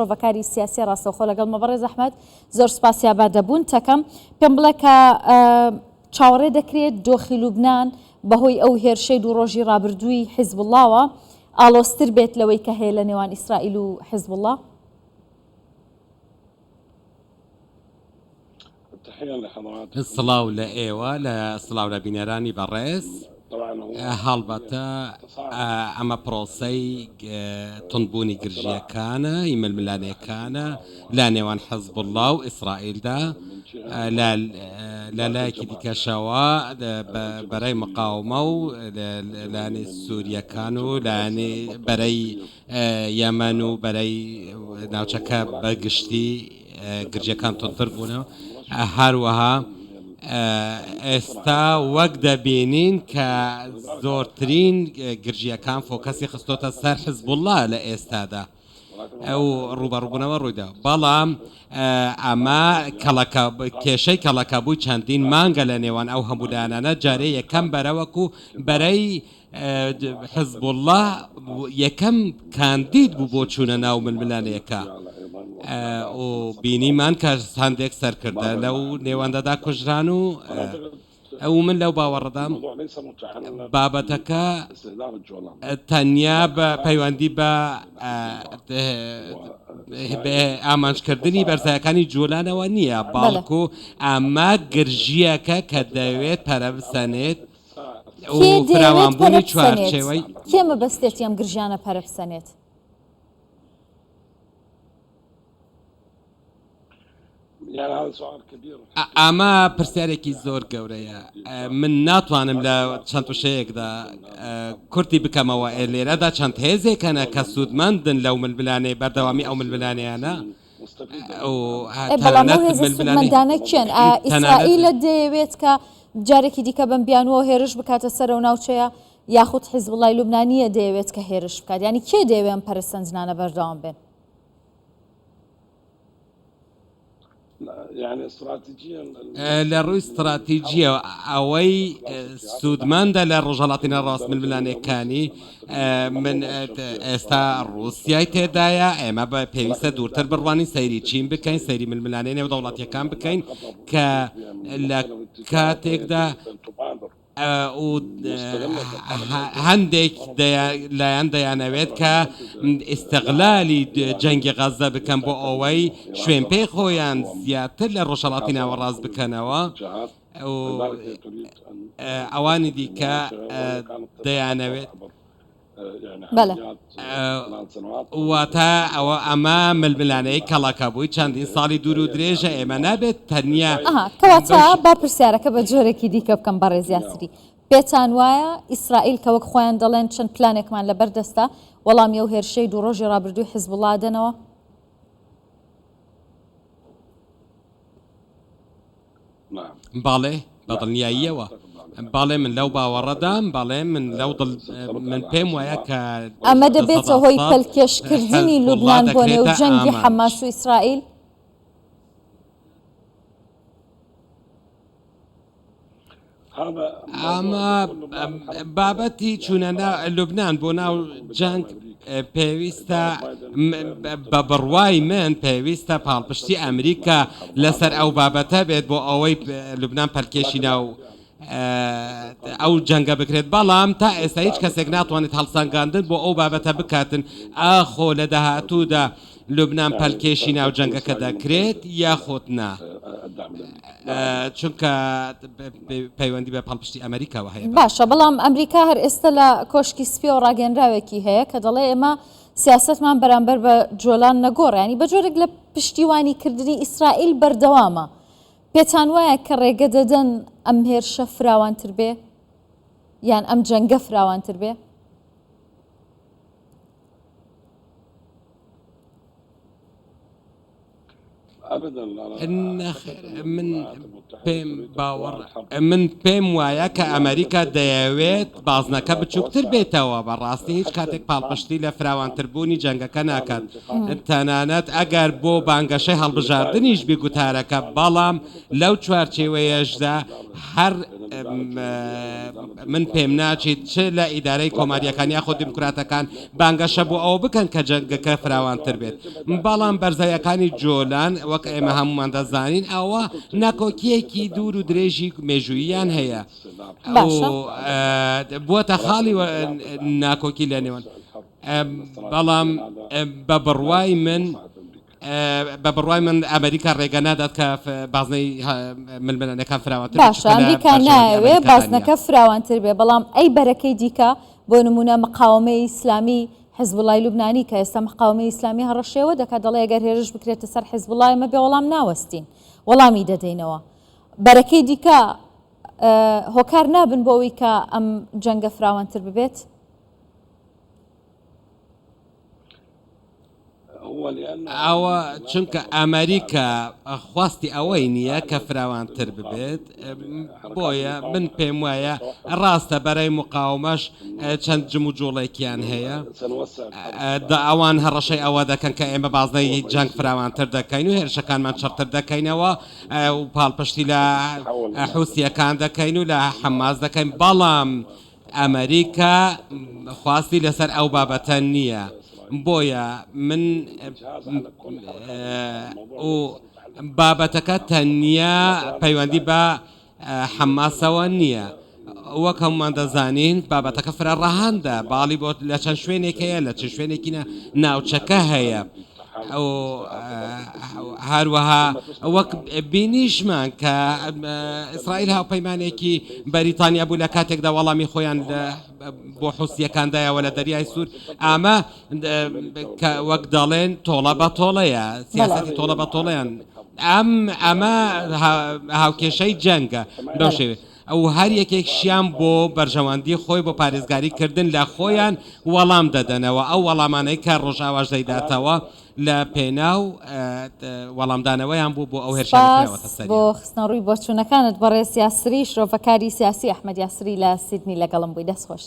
شرۆڤەکاری سیاسیە ڕاستەوخۆ لەگەڵمە بەڕێز ئەحمەد زۆر سپاس یابادەبوون تەکەم پێم بڵێ کە چاوەڕێ دەکرێت دۆخی لوبناان بەهۆی ئەو هێرشەی دوو ڕۆژی ڕابردووی حیزبوڵڵاوە ئاڵۆزتر بێت لەوەی کە هەیە لە نێوان ئیسرائیل و حیزبوڵڵا؟ سڵاو لە ئێوە لە سڵاو لە بینەرانی بەڕێز. هەڵبەتە ئەمە پرۆسەی توندبوونی گرژییەکانە ی ململانێکانە لە نێوان حزبوڵڵا و ئیسرائیلدا لە لایەکی دیکەشەوە بەرەی مقاومە و لایەنی سوورییەکان و لایەنی بەرەی یەمەن و بەرەی ناوچەکە بە گشتی گرژیەکان توندتر بوونەوە هەروەها ئێستا وەک دەبینین کە زۆرترین گرژیەکان فۆکەسی خستۆتە سەر حزبوڵڵا لە ئێستادا ئەو ڕووبەڕووبوونەوە ڕوویدا بەڵام ئەمە کەڵەکە کێشەی کەڵەکەبووی چەندین مانگە لە نێوان ئەو هەموو لایەنانە جارێ یەکەم بەرەوەکو بەرەی حزبوڵڵا یەکەم کاندید بوو بۆ چوونە ناو ململانێیەکە و بینیمان کە هەندێک سەرکردە لەو نێوەندەدا کوژران و ئەو من لەو باوەڕەدام بابەتەکە تەنیا بە پەیوەندی بە ئامانجکردنی بەرزایەکانی جۆلانەوە نییە بەڵکو ئەمە گرژییەکە کە دەوێت پەرە بسەنێت کێ دەیەوێت پەرە بسەنێت؟ کێ مەبەستێتی ئەم گرژیانە پەرە بسەنێت؟ ئەمە پرسیارێکی زۆر گەورەیە من ناتوانم لە چەند وشەیەکدا کورتی بکەمەوە لێرەدا چەند هێزێک هەنە کە سوودمەندن لەو ململانێ بەردەوامی ئەو ململانێیانە بەڵام ئەو هێزە سوودمەندانە کێن؟ ئایا ئیسرائیلە دەیەوێت کە جارێکی دیکە بەم بیانووەوە هێرش بکاتە سەر ئەو ناوچەیە یاخود حیزبوڵای لوبنانییە دەیەوێت کە هێرش بکات؟ یانی کێ دەیەوێت ئەم پەرەسەندنانە بەردەوام بن؟ لە ڕووی ستراتیجیەوە ئەوەی سوودمەندە لە ڕۆژهەڵاتی ناوەڕاست ململانێکانی من ئێستا ڕووسیای تێدایە ئێمە بە پێویستە دوورتر بڕوانین سەیری چین بکەین سەیری ململانێ نێودەوڵەتیەکان بکەین کە لە کاتێکدا و هەندێک لایەن دەیانەوێت کە ئیستغلالی جەنگی غەززە بکەن بۆ ئەوەی شوێنپێی خۆیان زیاتر لە ڕۆژهەڵاتی ناوەڕاست بکەنەوە و ئەوانی دیکە دەیانەوێت بەلێ. واتە ئەوە ئەمە ململانێی کەڵەکەبووی چەندین ساڵی دوور و درێژە ئێمە نابێت تەنیا ئەها کەواتە با پرسیارەکە بە جۆرێکی دیکە بکەم بەڕێز یاسری پێتان وایە ئیسرائیل کە وەک خۆیان دەڵێن چەند پلانێکمان لەبەر دەستە وەڵامی ئەو هێرشەی دوو ڕۆژی ڕابردووی حزبوڵڵا دەنەوە؟ بەڵێ، بە دڵنیاییەوە. بەڵێ، من لەو باوەڕەدام. بەڵێ، من لەو دڵ، من پێم وایە کە ئەمە دەبێتە سەدا هۆی سەد پەلکێشکردنی حزبوڵڵا لوبنان بۆ نێو دەکرێتە جەنگی ئامانج. حەماس و ئیسرائیل؟ ئەمە بابەتی چوونە ناو لوبنان بۆ ناو جەنگ پێویستە بە بڕوای من پێویستە پاڵپشتی ئەمریکا لەسەر ئەو بابەتە بێت بۆ ئەوەی لوبناان پەلکێشی ناو ئەو جەنگە بکرێت بەڵام تا ئێستا هیچ کەسێک ناتوانێت هەڵسەنگاندن بۆ ئەو بابەتە بکاتن ئاخۆ لە داهاتوودا لوبنان پەلکێشی ناو جەنگەکە دەکرێت یاخود نا چونکە پەیوەندی بە پاڵپشتی ئەمریکاوە هەیە. باشە بەڵام ئەمریکا هەر ئێستا لە کۆشکی سپیەوە ڕاگەنراوێکی هەیە کە دەڵێ ئێمە سیاسەتمان بەرامبەر بە جۆلان نەگۆڕ ینی بە جۆرێک لە پشتیوانی کردنی ئیسرائیل بەردەوامە پێتان وایە کە ڕێگە دەدەن ئەم هێرشە فراوانتر بێ یان ئەم جەنگە فراوانتر بێ؟ نەخێر من پێم باوەڕ من پێم وایە کە ئەمریکا دەیەوێت بازنەکە بچووکتر بێتەوە بەڕاستی هیچ کاتێک پاڵپشتی لە فراوانتربوونی جەنگەکە ناکات تەنانەت ئەگەر بۆ بانگەشەی هەڵبژاردنیش بی گوتارەکە بەڵام لەو چوارچێوەیەشدا هەر. من پێم ناچیت چ لە ئیدارەی کۆمارییەکان یاخود دیموکراتەکان بانگەشە بۆ ئەوە بکەن کە جەنگەکە فراوانتر بێت، بەڵام بەرزاییەکانی جۆلان وەک ئێمە هەموومان دەزانین ئەوە ناکۆکییەکی دوور و درێژی مێژووییان هەیە و بووەتە خاڵی ناکۆکی لە نێوان بەڵام بە بڕوای من بە بڕوای من ئەمریکا ڕێگە نادات کە بازنەی ململانێکان فراوانتر بێت، باشە چونکە لە ئەمریکا بەرژەوەندی نایەوێ ئەمریکادا نییە. بازنەکە فراوانتر بێ، بەڵام ئەی بەرەکەی دیکە بۆ نموونە مقاوەمەی ئیسلامی حزبوڵای لوبنانی کە ئێستا مقاوەمەی ئیسلامی هەڕەشەیەوە دەکات دەڵێ ئەگەر هێرش بکرێتە سەر حزبوڵا ئێمە بێ وەڵام ناوەستین وەڵامی دەدەینەوە بەرەکەی دیکە هۆکار نابن بۆ ئەوەی کە ئەم جەنگە فراوانتر ببێت؟ ئەوە چونکە ئەمریکا خواستی ئەوەی نییە کە فراوانتر ببێت، بۆیە من پێم وایە ڕاستە بەرەی مقاومەش چەند جموجوڵێکیان هەیە، ئەوان هەڕەشەی ئەوە دەکەن کە ئێمە بازنەی جەنگ فراوانتر دەکەین و هێرشەکانمان چڕتر دەکەینەوە و پاڵپشتی لە حوسییەکان دەکەین و لە حەماس دەکەین، بەڵام ئەمریکا خواستی لەسەر ئەو بابەتە نییە، بۆیە من و بابەتەکە تەنیا پەیوەندی بە حەماسەوە نییە، وەک هەموومان دەزانین بابەتەکە فرە ڕەهەندە، باڵی بۆ لە چەند شوێنێک هەیە، لە چەند شوێنێکی ناوچەکە هەیە. هەروەها وەک بینیشمان کە ئیسرائیل هاوپەیمانێکی بەریتانیا بوو لە کاتێکدا وەڵامی خۆیان بۆ حوسییەکان دایەوە لە دەریای سوور، ئەمە کە وەک دەڵێن تۆڵە بە تۆڵەیە، سیاسەتی تۆڵە بە تۆڵەیان ئەم ئەمە هاوکێشەی جەنگە بەو شێوەیە. و هەر یەکێکشیان بۆ بەرژەوەندی خۆی بۆ پارێزگاری کردن لە خۆیان وەڵام دەدەنەوە، ئەو وەڵامانەی کە ڕۆژئاواش دەیداتەوە لە پێناو وەڵامدانەوەیان بوو بۆ ئەو هێرشانەی سپاس کراوەتە بۆ سەریان. خستنەڕووی بۆچوونەکانت بەڕێز یاسری، شرۆڤەکاری سیاسی ئەحمەد یاسری لە سیدنی لەگەڵم بووی، دەست خۆش.